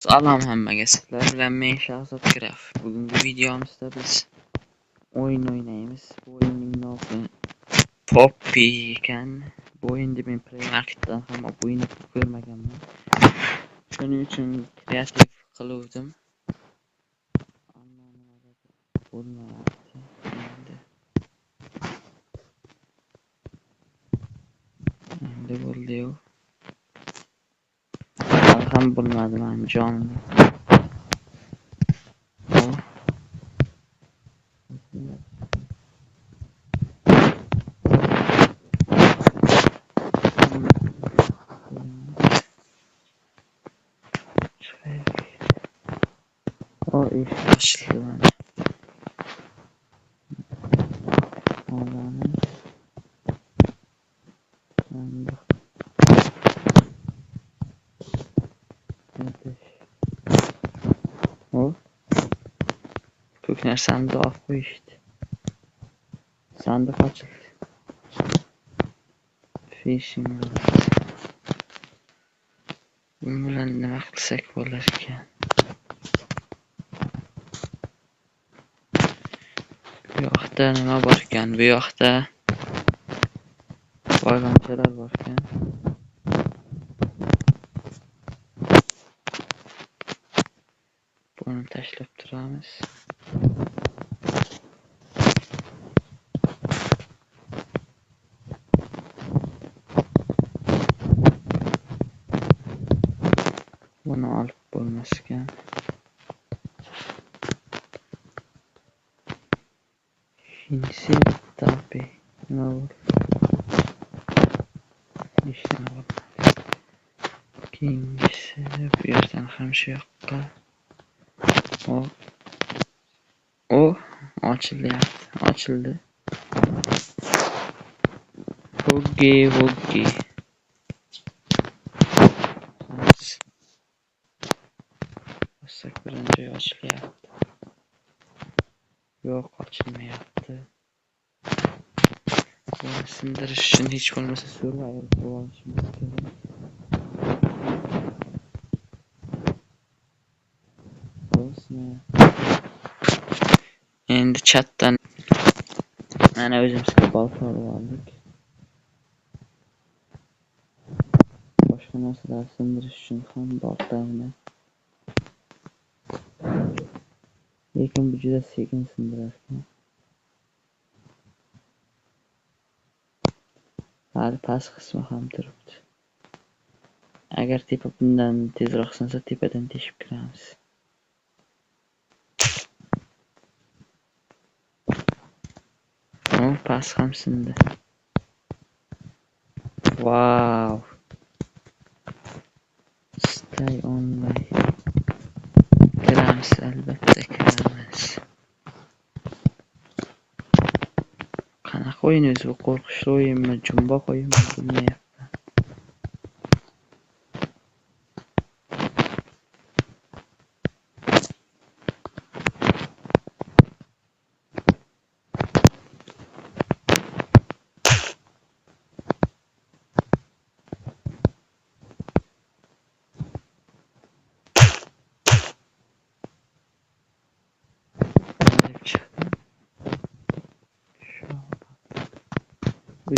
Salom hammaga, sizlar bilan men Shahzod Graf. Bugungi videomizda biz o'yin o'ynaymiz. Bu o'yinning nomi Poppy ekan. Bu o'yinni men Play Marketdan ham o'ynab ko'rmaganman. Shuning uchun kreativ qiluvdim. Ammo nimagadir bo'lmayapti endi. Endi bo'ldi-yu. Ham bo'lmadi mani jonim. O, eshik ochildi mana. Olamiz. Sandiq. O, ko'k narsani olib qo'yishdi. Sandiq ochildi. Fishing rod. Bu bilan nima qilsak bo'lar ekan? Bu yoqda nima bor ekan? Bu yoqda boyvachchalar bor ekan. Buni tashlab turamiz. Buni olib bo'lmas ekan. Tabi nima bo'ldi? Hech nima bo'lmadi. Keyingisi bu yerdan ham shu yoqqa. O, ochilyapti, ochildi. Huggy Wuggy. Bossak birinchi joy ochilyapti. Yo'q, ochilmayapti. Buni sindirish uchun hech bo'lmasa survival qilib olishimiz kerak. Endi chatdan mana o'zimizga bolta olib oldik. Boshqa narsalarni sindirish uchun ham boltani. Lekin bu juda sekin sindirar ekan. Hali past qismi ham turibdi. Agar tepa bundan tezroq sinsa, tepadan teshib kiramiz. O, past ham sindi. Wow. Stay online. Kiramiz, albatta kiramiz. Qanaqa o'yin o'zi bu? Qo'rqishli o'yinmi, jumboq o'yinmi bilmayapman.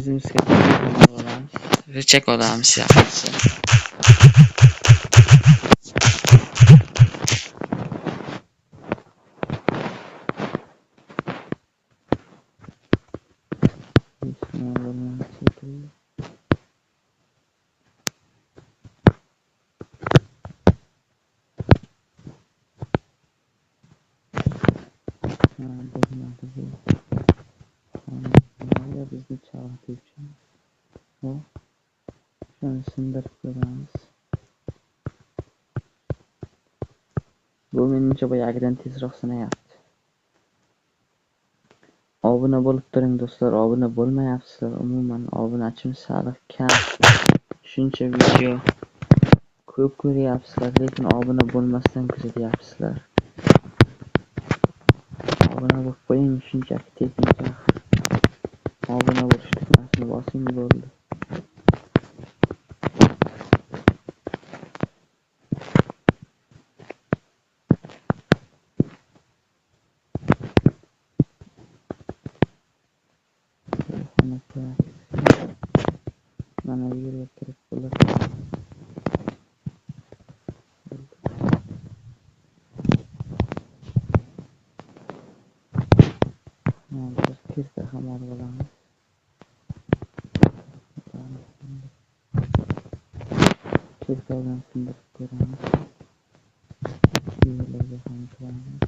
O'zimizga olamiz, richak olamiz yaxshisi. Bo'lmadi bu. Bizni chalg'ituvchi. Shuni sindirib ko'ramiz. Bu menimcha boyagidan tezroq sinayapti. Obuna bo'lib turing do'stlar, obuna bo'lmayapsizlar. Umuman obunachimiz sal kam. Shuncha video ko'p ko'ryapsizlar, lekin obuna bo'lmasdan kuzatyapsizlar. Obuna bo'lib qo'ying, shunchaki tekin. Obuna bo'lish tugmasini bosing, bo'ldi. Cherkovdan sindirib ko'ramiz. Bu yerlarga ham kiramiz.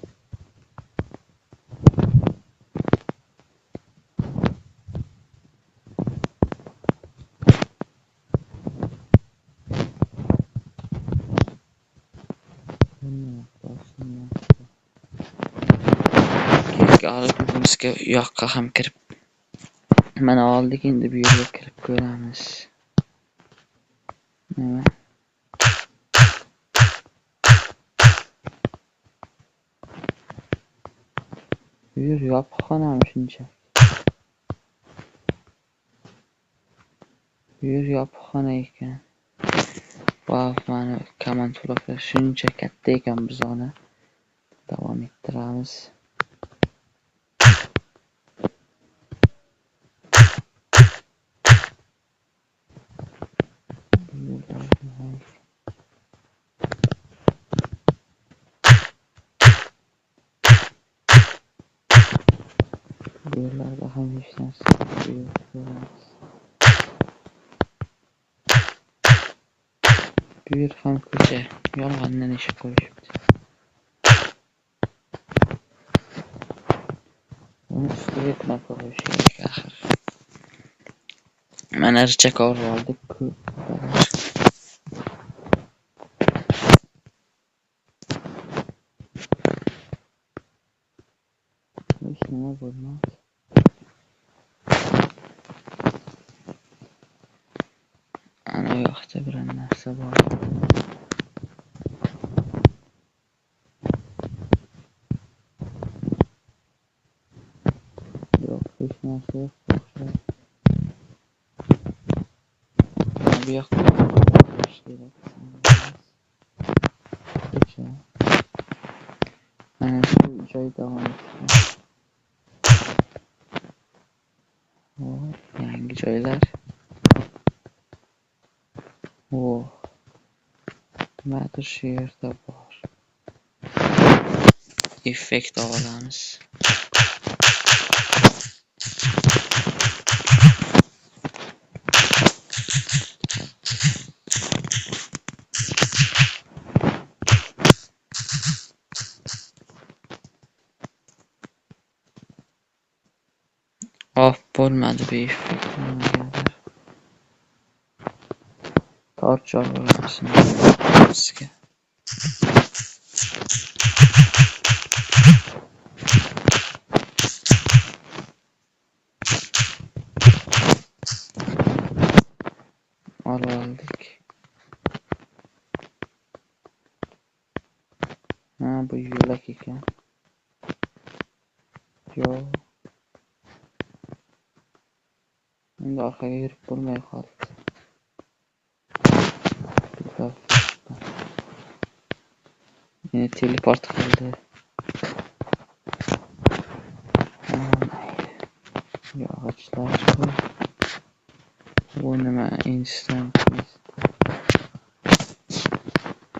Olib o'zimizga u yoqqa ham kirib mana oldik, endi bu yerga kirib ko'ramiz. Nima? Bu yer yopiq xonami shuncha? Bu yer yopiq xona ekan. Vav, mana command bloklar shuncha katta ekan buzoni. Davom ettiramiz. Bu yerlarda ham hech narsa yo'q, ko'ramiz. Bu yer ham ko'cha, yolg'ondan eshik qo'yishibdi. Uni ustiga knopka qo'yish kerak axir. Mana richak olib oldik. Hech nima bo'lmadi. Ana u yoqda bir narsa bor. Yo'q, hech narsa yo'q. Bu yoqda kerak. Ko'cha. Mana shu joy davom etadi. Yangi joylar. Nimadir shu yerda bor. Effekt olamiz. Off, bo'lmadi bu effekt. Nimagadir. Torch olamiz bizga. Oldik. Ha, bu yo'lak ekan. Yo'q. Endi orqaga yurib bo'lmay qoldi. Meni teleport qildi. Yog'ochlar. Bu nima? Instant.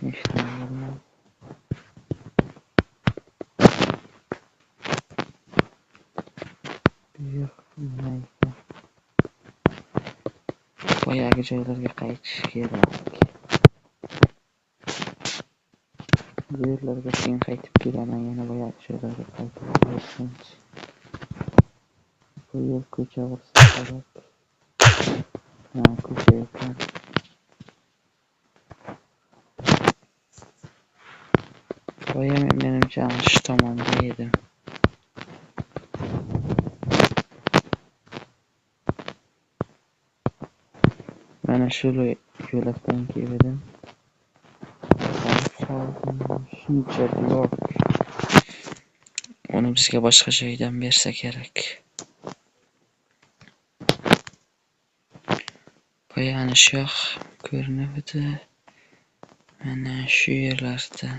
Hech nima bo'lmadi. Bu yer nima ekan? Boyagi joylarga qaytish kerak. Bu yerlarga keyin qaytib kelaman, yana boyagi joylarga qaytib olishguncha. Bu yer ko'cha bo'lsa kerak. Ha, ko'cha ekan. Boya men menimcha ana shu tomonda edim. Mana shu yo'lakdan keldim. Shuncha blok. Uni bizga boshqa joydan bersa kerak. Boya ana shu yoq ko'rinibdi. Mana shu yerlardan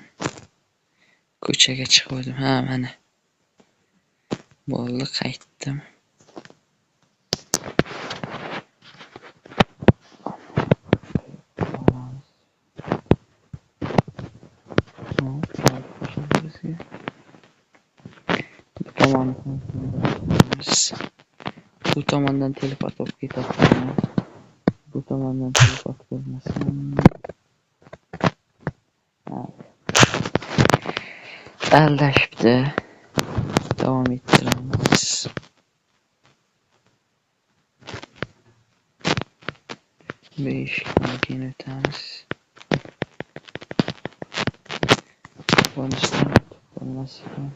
ko'chaga chiqdim. Ha, mana. Bo'ldi, qaytdim. Bu tomondan teleport bo'lib ketyapman. Bu tomondan teleport bo'lmasam. Aldashibdi. Davom ettiramiz. Bu eshikdan keyin o'tamiz. Bunisidan o'tib bo'lmas ekan.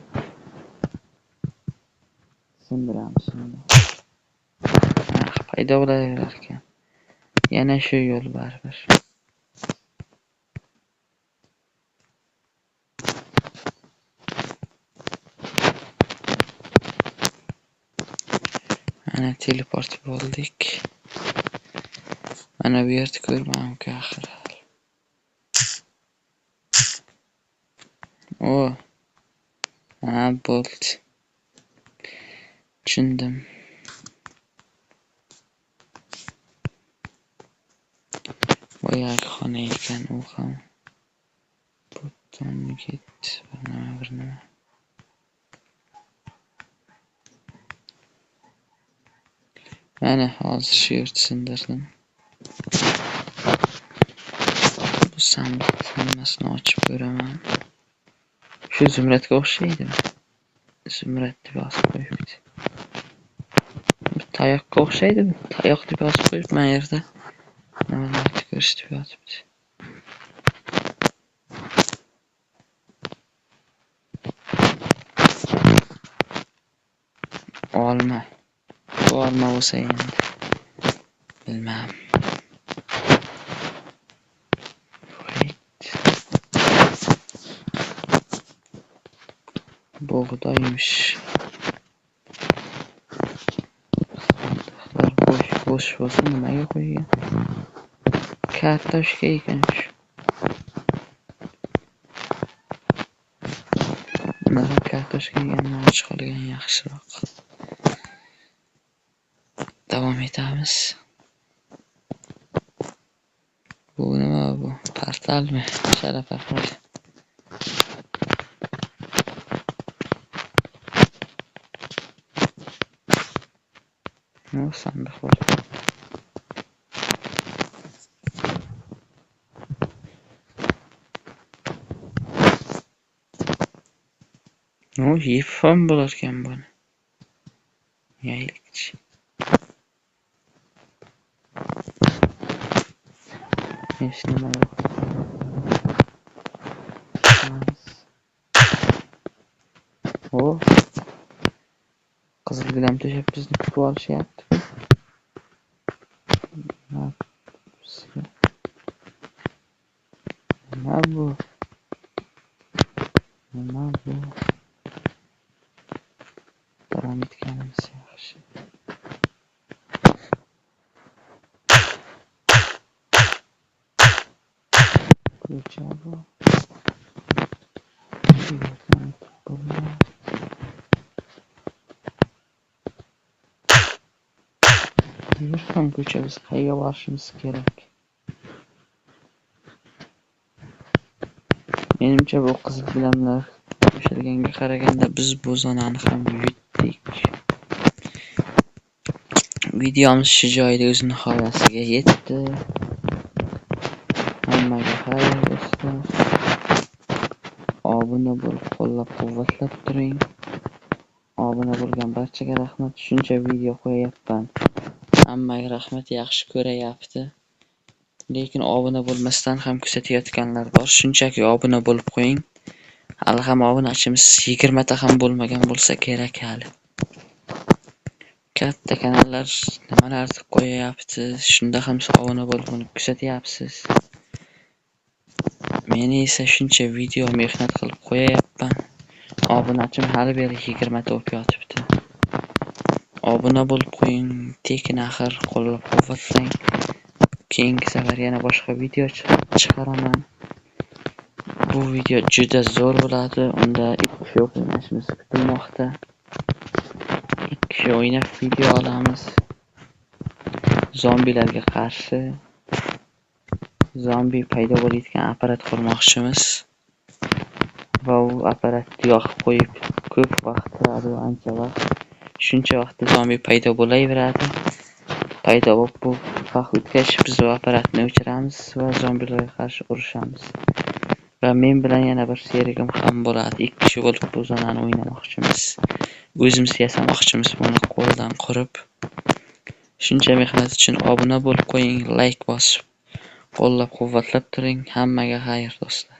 Sindiramiz uni. Paydo bo'laverar ekan. Yana shu yo'l baribir. Mana teleport bo'ldik. Mana bu yerni ko'rmadim-ku axir. O. Ha, bo'ldi. Tushundim. Boyagi xona ekan u ham. Butun ketdi bir nima. Mana hozir shu yerni sindirdim. Bu sandiqni hammasini ochib ko'raman. Shu zumradga o'xshaydimi? Zumrad deb yozib qo'yibdi. Bu tayoqqa o'xshaydimi? Tayoq deb yozib qo'yibdi mana yerda. Nimalarni ko'rsatib yotibdi. Olma. Bu olma bo'lsa endi bilmam. Bug'doymish. Sandiqlar bo'sh bo'lsa nimaga qo'ygan? Kartoshka ekan shu. Bunaqa kartoshka yegandan och qolgan yaxshiroq. Davom etamiz. Bu nima bu? Portalmi? Shala portal. Bu sandiq bor. No, yeb ham bo'larkan buni. Yeylikchi. Hech nima yo'q. O. Qizil gilam to'shab bizni kutib olishyapti. Nima bu? Nima bu? Davom etganimiz yaxshi. Ko'cha bu. Bu yerdan o'tib bo'lmaydi. Yer ham ko'cha, biz qayerga borishimiz kerak? Menimcha bu qizil gilamlar to'shalganga qaraganda biz bu zonani ham yutdik. Videomiz shu joyda o'z nihoyasiga yetdi. Hammaga xayr do'stlar. Obuna bo'lib qo'llab-quvvatlab turing. Obuna bo'lgan barchaga rahmat. Shuncha video qo'yayapman. Hammaga rahmat, yaxshi ko'rayapti. Lekin obuna bo'lmasdan ham kuzatayotganlar bor. Shunchaki obuna bo'lib qo'ying. Hali ham obunachimiz 20 ta ham bo'lmagan bo'lsa kerak hali. Katta kanallar nimalarni qo'yayapti, shunda ham siz obuna bo'lib uni kuzatyapsiz. Meni esa shuncha video mehnat qilib qo'yayapman. Obunachim hali beri 20 ta bo'lib yotibdi. Obuna bo'lib qo'ying, tekin axir, qo'llab-quvvatlang. Keyingi safar yana boshqa video chiqaraman. Bu video juda zo'r bo'ladi. Unda 2 kishi o'ynashimiz kutilmoqda. 2 kishi o'ynab video olamiz. Zombilarga qarshi zombi paydo bo'layotgan apparat qurmoqchimiz. Va u apparatni yoqib qo'yib ko'p vaqt turadi, ancha vaqt. Shuncha vaqtda zombi paydo bo'laveradi. Paydo bo'lib bu vaqt o'tgach biz u apparatni o'chiramiz va zombilarga qarshi urushamiz. Va men bilan yana bir sherigim ham bo'ladi. Ikki kishi bo'lib bu zonani o'ynamoqchimiz. O'zimiz yasamoqchimiz buni qo'ldan qurib. Shuncha mehnat uchun obuna bo'lib qo'ying, like bosib, qo'llab-quvvatlab turing. Hammaga xayr, do'stlar.